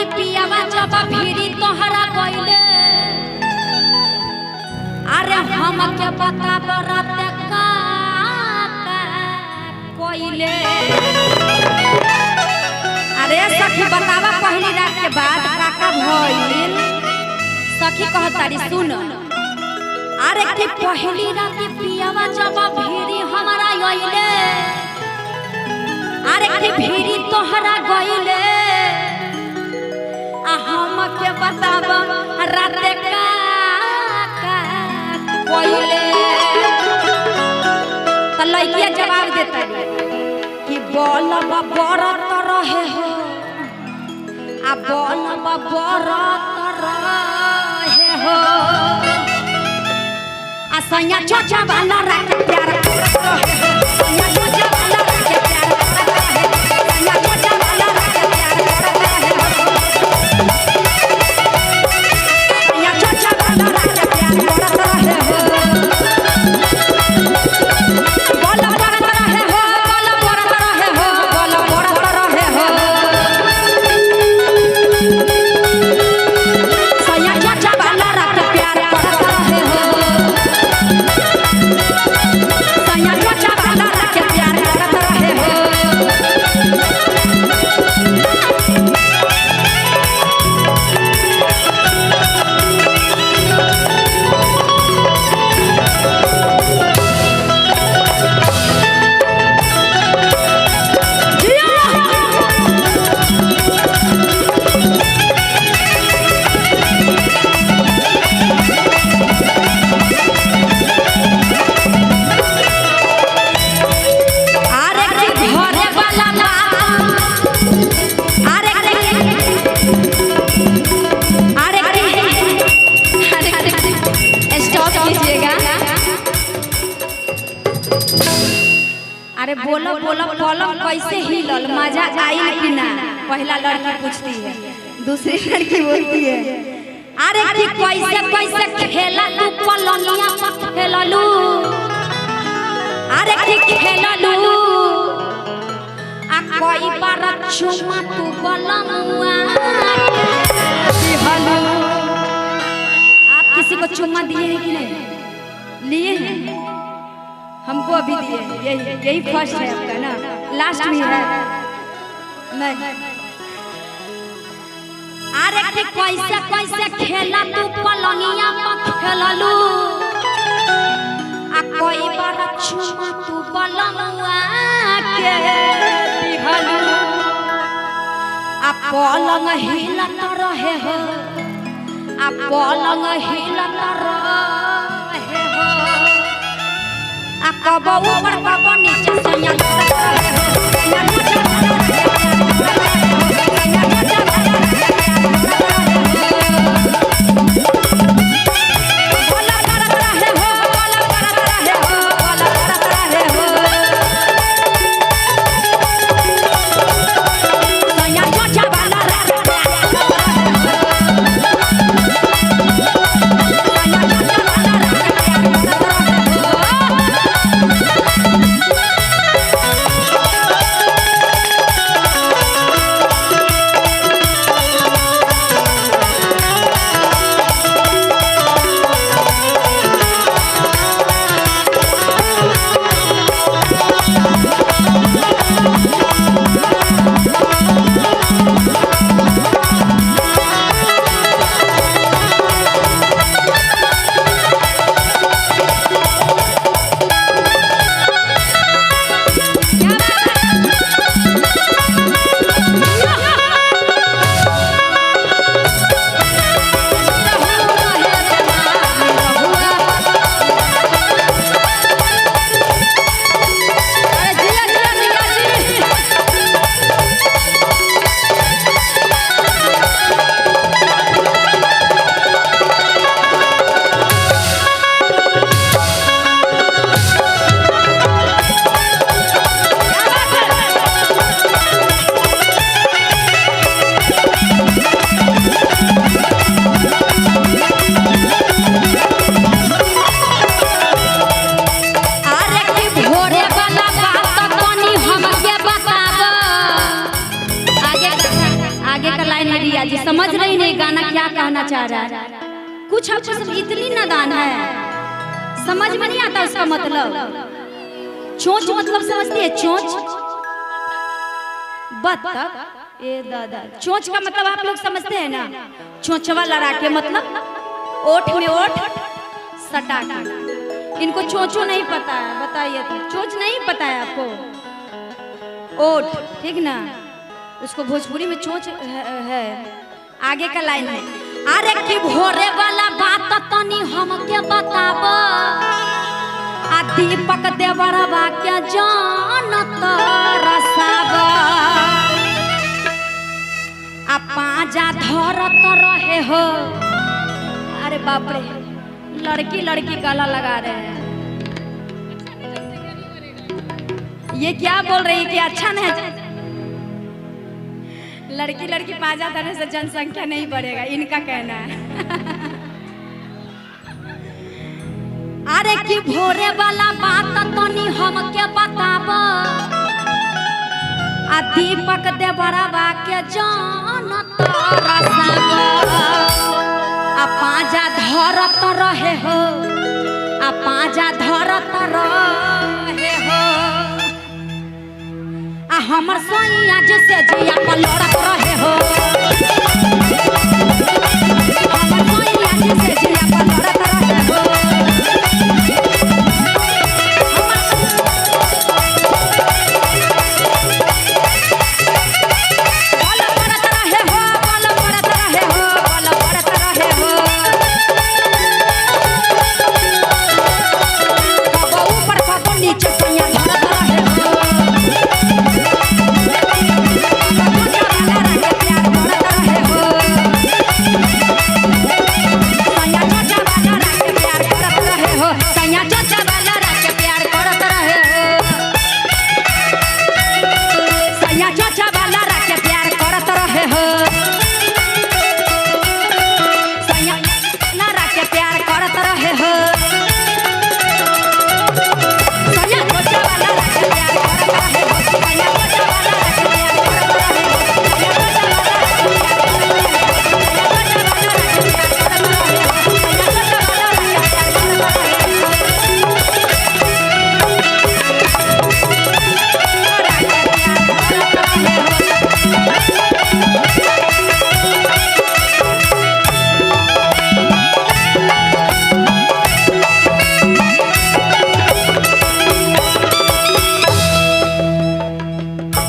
राती पियावा जब भीरी तोहरा गइले, अरे हमके बताब रात का कोइले। अरे सखी बतावा पहली रात के बाद काका भइल। सखी कहतारी सुन, अरे कि पहली रात पियावा जब भीरी हमारा अइले, अरे कि भीरी तोहरा गइले, आ हमके बताब रात का कोइले। त लइकिया जवाब देता कि बोलब बरत रहे हो, आ बोलब बरत रहे हो, आ सैया चोचा वाला रात प्यार करत रहे हो, सैया चोचा वाला रात प्यार करत रहे हो, सैया चोचा वाला रात प्यार करत रहे हो, सैया चोचा वाला रात प्यार करत रहे हो, बोल बरत रहे हो, बोल बरत रहे हो, बोल बरत रहे हो, सैया चोचा वाला रात प्यार करत रहे हो, सैया चोचा वाला रात प्यार करत रहे हो। अरे के घरे वाला बात, अरे के, अरे के, अरे स्टॉप कीजिएगा। अरे बोलो बोलो पलंग कैसे हिलल, मजा आइल कि ना? पहला लड़की पूछती है, दूसरी लड़की बोलती है अरे कि कैसे कैसे खेललू पलंगिया पर खेललू, अरे कि खेललू, आ कई बार चुमा तू बलमुआ दिहलू। आप किसी को चुम्मा दिए हैं कि नहीं? लिए हैं? हमको अभी दिए हैं। यही यही फर्स्ट है आपका ना, लास्ट भी है नहीं। अरे कि कैसे कैसे खेला तू पलंगिया पर खेललू, आ कई बार चुमा तू बलमुआ के दिहलू, आ पलंग हिलत रहे हो, आ पलंग हिलत रहे हो, आ कब ऊपर कब नीचे सैया करत रहे हो, सैया नीचे करत रहे हो, सैया नीचे करत रहे हो, बोल करत रहे हो, बोल करत रहे हो, बोल करत रहे हो, सैया चोचा वाला रात प्यार करत रहे हो, सैया चोचा वाला रात प्यार करत रहे हो। रिया जी समझ रही नहीं गाना क्या कहना चाह रहा है। कुछ आपको सब इतनी नादान है, समझ में नहीं आता उसका मतलब। चोंच मतलब समझती है? चोंच बत्तख। ए दादा, चोंच का मतलब आप लोग समझते हैं ना? चोंचवा लड़ा के मतलब ओठ में ओठ सटा के। इनको चोंचो नहीं पता है, बताइए तो। चोंच नहीं पता है आपको? ओठ, ठीक ना, उसको भोजपुरी में चोंच है। आगे का लाइन है, अरे कि भोरे वाला बात तनी हमके बताब, आ दीपक देवरवा के जान तरसाब, आ पाजा धरत रहे हो। अरे बाप रे, लड़की लड़की गला लगा रहे हैं। ये क्या बोल रही है कि अच्छा नहीं, लड़की लड़की पाजा धरने से जनसंख्या नहीं बढ़ेगा, इनका कहना है। अरे कि भोरे वाला बात तनी हमके बताब, आ दीपक देवरवा के जान तरसाब, आ पाजा धरत रहे हो, आ पाजा धरत रहे हो, आ हमर सोइया जैसे जिया पर लड़त रहे हो।